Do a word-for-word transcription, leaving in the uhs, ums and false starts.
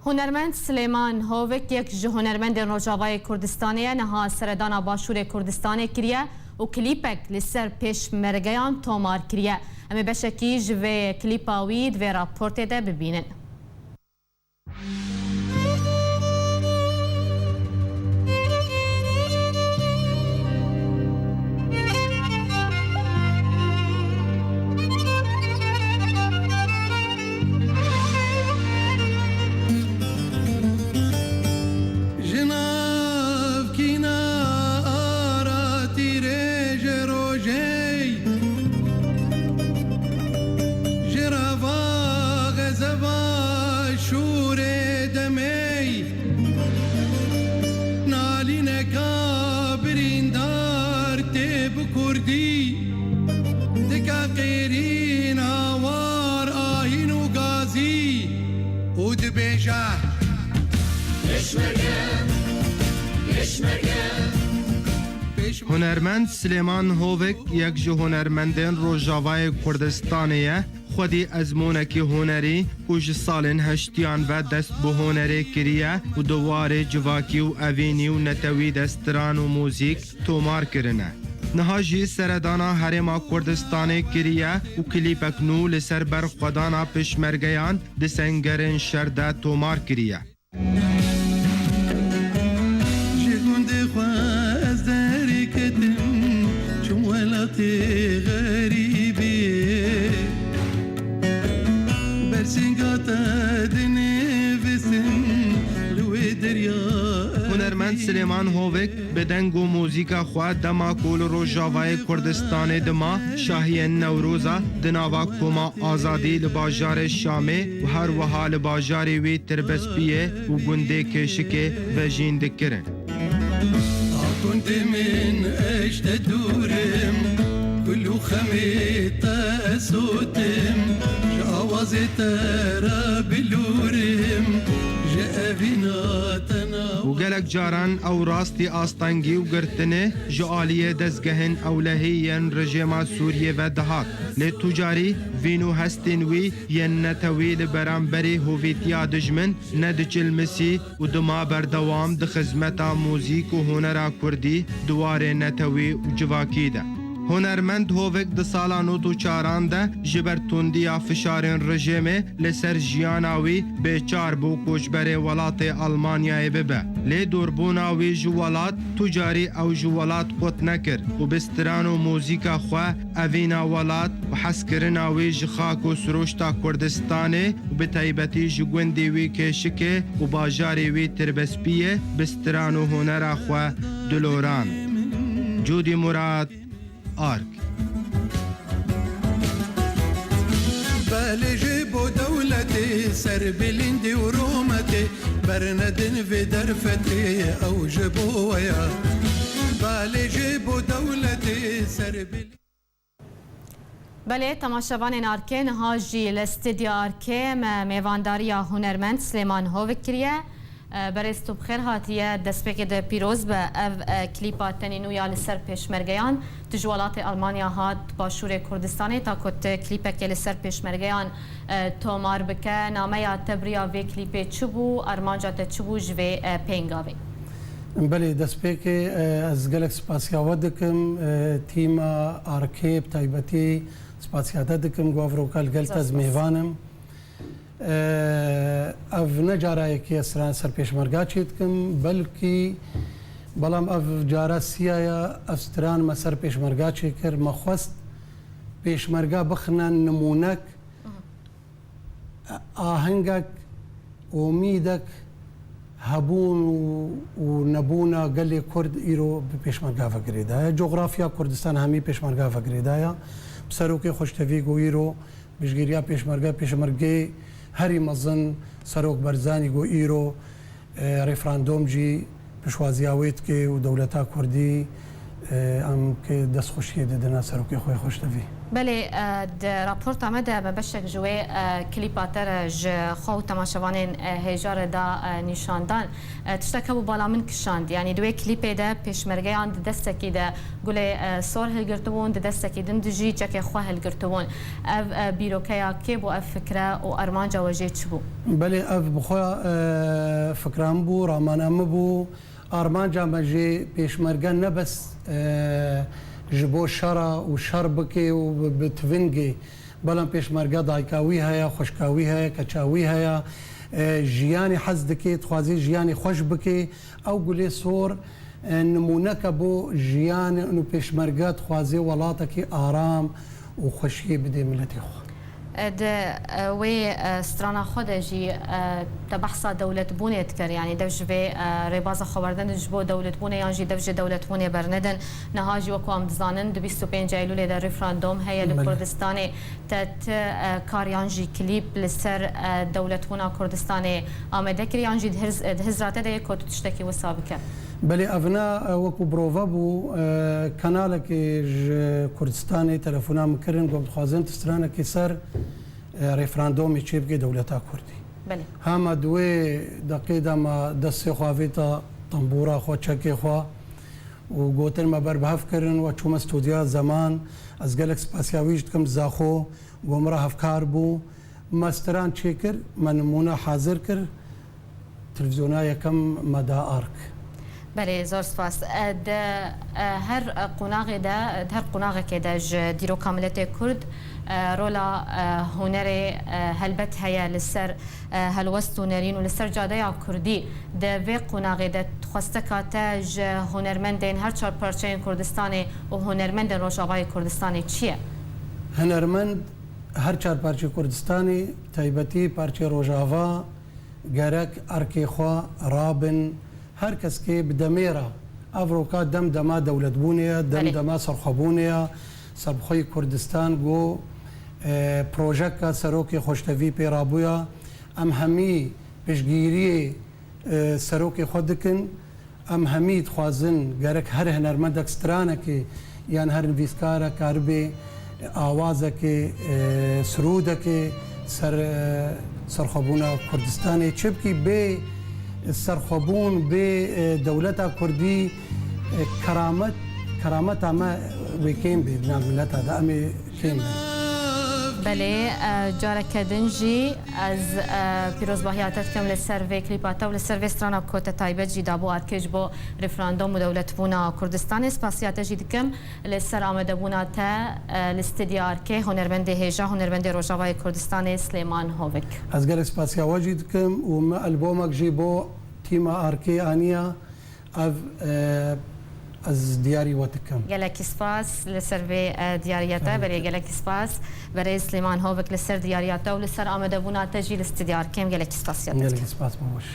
Hunermend Silêman Hovik yek ji hunermendên Rojavayê Kurdistanê ye, niha seredana Başûrê Kurdistanê kiriye û klîpek li ser pêşmergeyan tomar kiriye. Em ê beşekî ji vê klîpa wî di vê raportê de bibînin. Ji nav kîna ara tîrê ji rojey, ji rava xezeba şûrê demey, nalîneka birîndar tê bi kurdî, dika qêrîn hawar ahîn û gazî û dibêje: Pêşmerge, pêşmerge, pêşmerge. Hunermend Silêman Hovik yek ji hunermendên Rojavayê Kurdistanê ye. Xwedî ezmûnekî hunerî ku ji salên heştiyan ve dest bi hunerê kiriye û di warê civakî û evînî û netewî de stran û muzîk tomar kirine. Niha jî seredana Herêma Kurdistanê kiriye û klîpek nû li ser berxwedana pêşmergeyan di sengerên şer de tomar kiriye. Ji gundê xwe ez derketim, çûm welatê xerîbê. Bersînga te dinivîsim li wê derya. Hunermend Silêman Hovik bi deng û muzîka xwe dema ku li Rojavayê Kurdistanê dima, şahiyên Newroza di nava Koma Azadî li bajarê Şamê û her wiha li bajarê wî Tirbespiyê û gundê Kêşikê vejîn dikirin. Akundê min eşte dûrim, kul û xemê te sotim, ji awazê te re bilûrim, ji evîna te na. Û gelek caran ew rastî astengî û girtinê ji aliyê dezgehên ewlehî yên rejêma Sûriyê ve dihat. Lê tu carî vîn û hestên wî yên netewî li beramberî hovîtiya dijmin nedicilmisî û dima berdewam di xizmeta muzîk û hunera kurdî di warê netewî û civakî de. Hunermend Hovik di sala nod û çaran de ji ber tundiya fişarên rejêmê li ser jiyana wî bêçar bû koçberê welatê Almanyayê bibe. Lê dûrbûna wî ji welat tu carî ew ji welat qut nekir û bi stran û muzîka xwe evîna welat û hezkirina wî ji xak û sirûşta Kurdistanê û bi taybetî ji gundê wî Kêşikê û bajarê wî Tirbespiyê bi stran û hunera xwe diloran. Cûdî Murad, Ark. Belê ji bo dewletê serbilîndî û rûmetê, bernedin vê derfetê ew ji bo we ya. Belê ji bo dewletê serbilî- Belê, temaşevanên Arkê, niha jî li stûdya Arkê me mêvandariya hunermend Silêman Hovik kiriye. E, berêz, tu bi xêr hatiye, destpêkê de pîroz be. Ev, e, klîpa tenê nû ya li ser pêşmergeyan, tu ji welatê Almanya hat başûrê Kurdistanê, ta ku tu klîpekê li ser pêşmergeyan, e, tomar bike. Nameya te bi riya vê klîpê çi bû? Armanca te çi bû ji vê, e, pêngavê? Belê, destpêkê, e, ez gelek spasiya we dikim, e, tîma Arkê bi taybetî spasiya te dikim, ku ev roka li gel te ez mêvan im. Ev ne cara yekê ye stran ser pêşmerga çê dikim, belkî, belam ev cara siya ye, ev stran me ser pêşmerga çê kir. Me xwest pêşmerga bixine nimûnek, ahengek, omîdek, hebûn û, û nebûna gelê Kurd îro bi pêşmerga ve girêdaye. Coxrafya Kurdistan hemî pêşmerga ve girêdaye. Bi serokê xweştevî ku îro piştgiriya pêşmerge, pêşmergê herî mezin Serok Barzanî ku îro, e, referandom jî pişwaziya wê dike û dewleta Kurdî, e, em ki destxweşiyê didine serokê xwe xweştevî. Belê, e, di raporta me de me beşek ji wê, e, klîpa te re ji xwe û temaşevanên, e, hêja re da, e, nîşandan. E, tiştek hebû bala min kişand. Yanî di wê klîpê de pêşmergeyan di destekî de gulê, e, sor hilgirtibûn, di destekî din de jî çekê xwe hilgirtibûn. Ev, e, bîrokeya kê bû, ev fikre û armanca we jê çi bû? Belê, ev bi xwe, e, fikra min bû, ramana min bû. Armanca me jê pêşmerge ne bes, e, ji bo şera û şer bike û bi, bi tivingê, belam pêşmerge dayika wî heye, xwişka wî heye, keça wî heye, e, jiyanê hez dike, dixwaze jiyanê xweş bike. Ew gulê sor, e, nimûneke bo jiyanê û pêşmerge dixwaze welatekî aram û xweşiyê bidê miletê xwe. Di, e, wê, e, strana xwe de jî, e, te behsa dewletbûnê dikir, yanî dev ji vê, e, rêbaza xweberdin ji bo dewletbûnê yan jî dev ji dewletbûnê bernedin. Niha jî wekû em dizanin, di bîst û pênc Eylûlê de referandum heye li Belê. Kurdistanê. Te ti, e, kar yan jî klîp li ser, e, dewletbûna Kurdistanê amade kir yan jî di hizra te de yê ku tu tiştekî wisa bike? Belê, evna, e, wekû birove bû, e, kanalekê ji Kurdistanê telefona min kirin, got, dixwazin tu stranekî ser, e, referandumê çêbike dewleta Kurdî. Belê. Hema di wê deqê de me destê xwe avêta tembûra xwe, çekê xwe û gotin me berbihev kirin, we çûme stûdyoya Zeman. Ez gelek spasiya wî jî dikim, Zaxo, got min re hevkar bû. Me stran çêkir, me nimûne hazir kir. Televîzyona yekem me da Ark. Belê, zor spas. E, di, e, her, e, qonaxê de, di her qonaxekê de ji dîroka miletê Kurd, e, rola, e, hunerê, e, helbet heye li ser, e, helwest û nerîn û li ser cadeya Kurdî. Di vê qonaxê de xwesteka te ji hunermendên her çar parçeyên Kurdistanê û hunermendên Rojavayê Kurdistanê çi ye? Hunermend her çar parçeyê Kurdistanê, taybetî parçeyê Rojava, gerek erkê xwe rabin, her keskê bi demê re. Ev roka dem dema dewletbûnê ye, dem Belê. dema serxwebûnê ye. Serbixweyî Kurdistan got, e, projeka serokê xweştevî pê rabûya. Em hemî piştgîriyê, e, serokê xwe dikin. Em hemî dixwazin gerek her hunermendek stranekê yan her nivîskare karibe awazekê, e, sirûdekê ser, e, serxwebûna Kurdistanê. Çimkî bê serxwebûn, bê, e, dewleta Kurdî, e, keramet, kerameta me wê kêm bê di nav mileta de. Em ê kêm bin. Belê, e, careke din jî ez, e, pîrozbahiya te dikim li ser vê klîpa te û li ser vê strana ku te taybet jî dabû Arkê ji bo referandum û dewletbûna Kurdistanê. Spasiya te jî dikim. Li ser amadebûna te, e, li Stûdya Arkê, hunermendê hêja, hunermendê Rojavayê Kurdistanê Silêman Hovik. Ez gelek spasiya we jî dikim û min albomek jî bo tîma Arkê aniya. Ev, e, ez diyarî we dikim. Gelekî spas li ser vê, e, diyariya te. Tabii Berê ki. Gelekî spas. Berê Silêman Hovik li ser diyariya te û li ser amadebûna te jî li Stûdya Arkê em gelekî spasiya te dikim. Gelekî spas, baş.